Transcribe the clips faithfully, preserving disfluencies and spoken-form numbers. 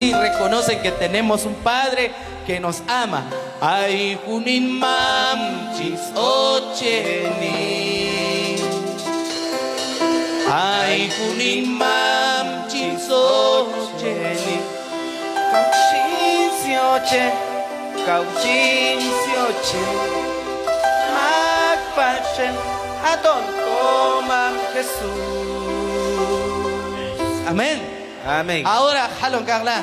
y reconocen que tenemos un Padre que nos ama. Ay jun hin mam chin sjocheni. Ay jun hin mam chin sjocheni. Kaw chin sjocheni, kaw chin sjocheni. Mak paxen, haton komam Jesús. Amén. Amén. Ahora jalon kaqla,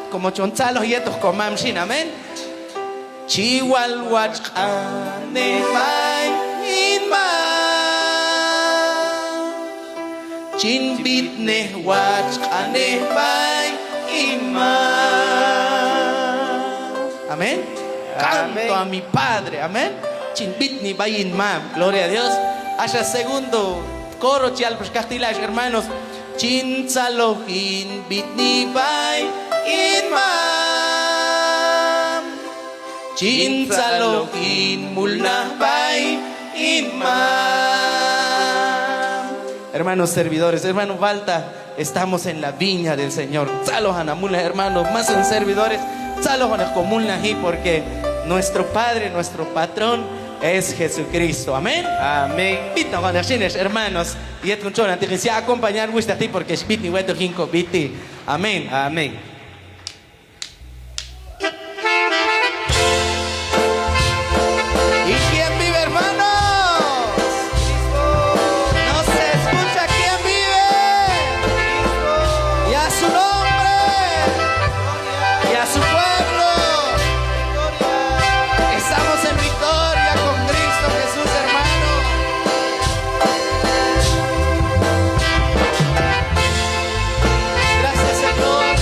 como chon tzaloj yetoq komam xin, amén. Chi wal watx' q'anej b'ay hin mam. Chin b'itnej watx' q'anej b'ay hin mam. Amén. Amén. Canto a mi Padre. Amén. Chin b'itni b'ay hin mam. Gloria a Dios. Axa segundo coro chi yal pax kaqti' la, ex hermanos. Chin tzaloj hin b'itni b'ay hin mam. Chin tzaloj hin mulnaj b'ay hin mam. Hermanos servidores, hermano Balta, estamos en la viña del Señor. Tzalojan hamulnaj, hermano, más en servidores. Tzalojan hoq komulnaji, porque nuestro Padre, nuestro patrón es Jesucristo. Amén. Amén. B'itnoq hoq xin, ex hermanos. Yet jun txolan ti' xin, sya' acompañar wuxhtaq ti', porque xb'itni wetoq yin kob'iti. Amén. Amén. ¿Y quién vive, hermanos? No se escucha. ¿Quién vive? Y a su nombre. Y a su pueblo. Estamos en victoria con Cristo Jesús, hermano. Gracias, Señor.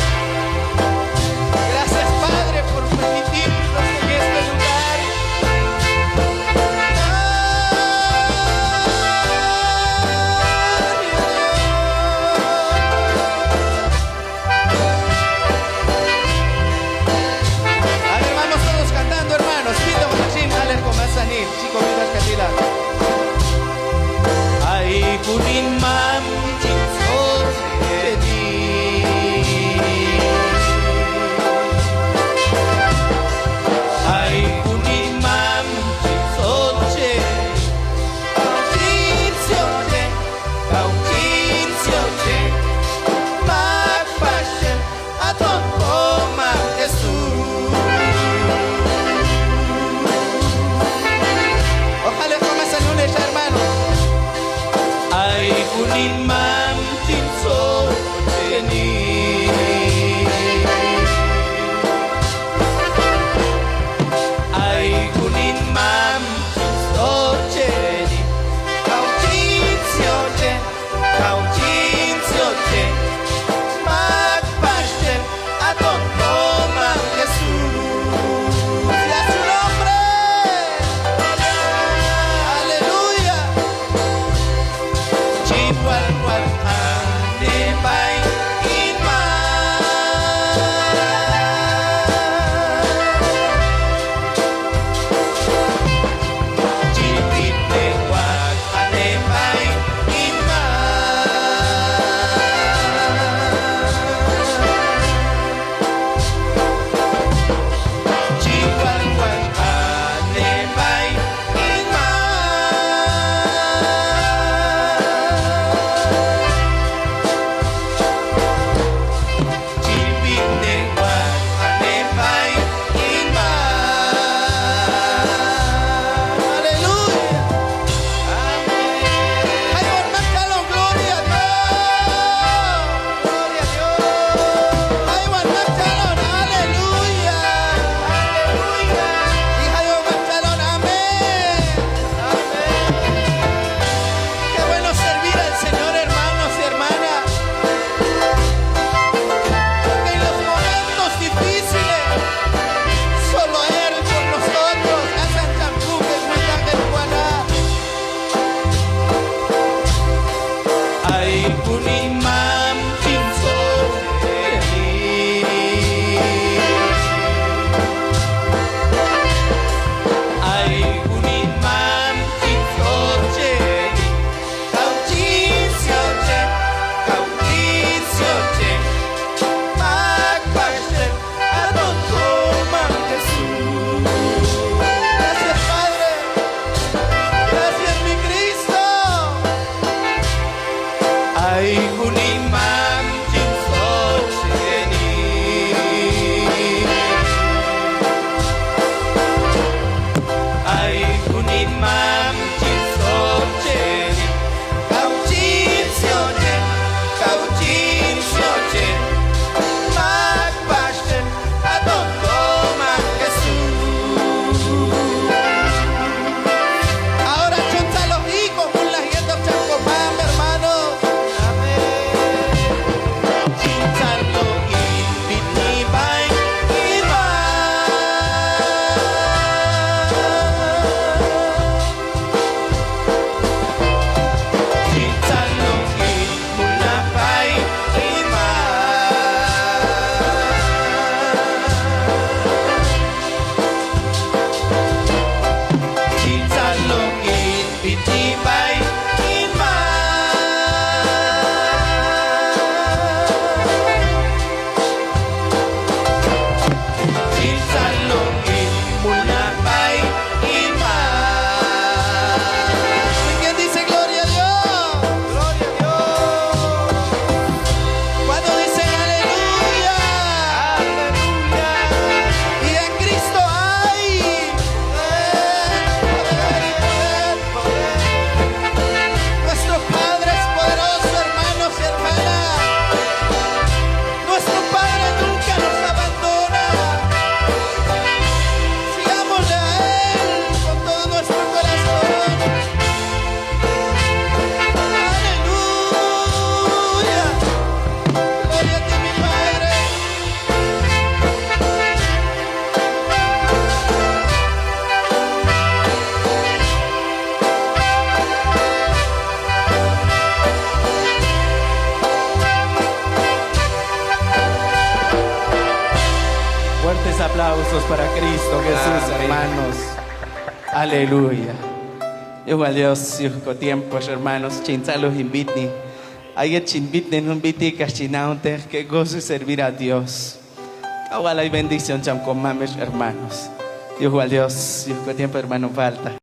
Para Cristo Jesús, hermanos. Aleluya. Yuj wal Dios yuj ko tiempo, hermanos. Chin tzaloj hin b'itni. A yet chin b'itnen jun b'it ti' kax chin ajontej que gozo es servir a Dios. Kawal ay bendición cham komam, ex hermanos. Yuj wal Dios yuj ko tiempo, hermano Falta.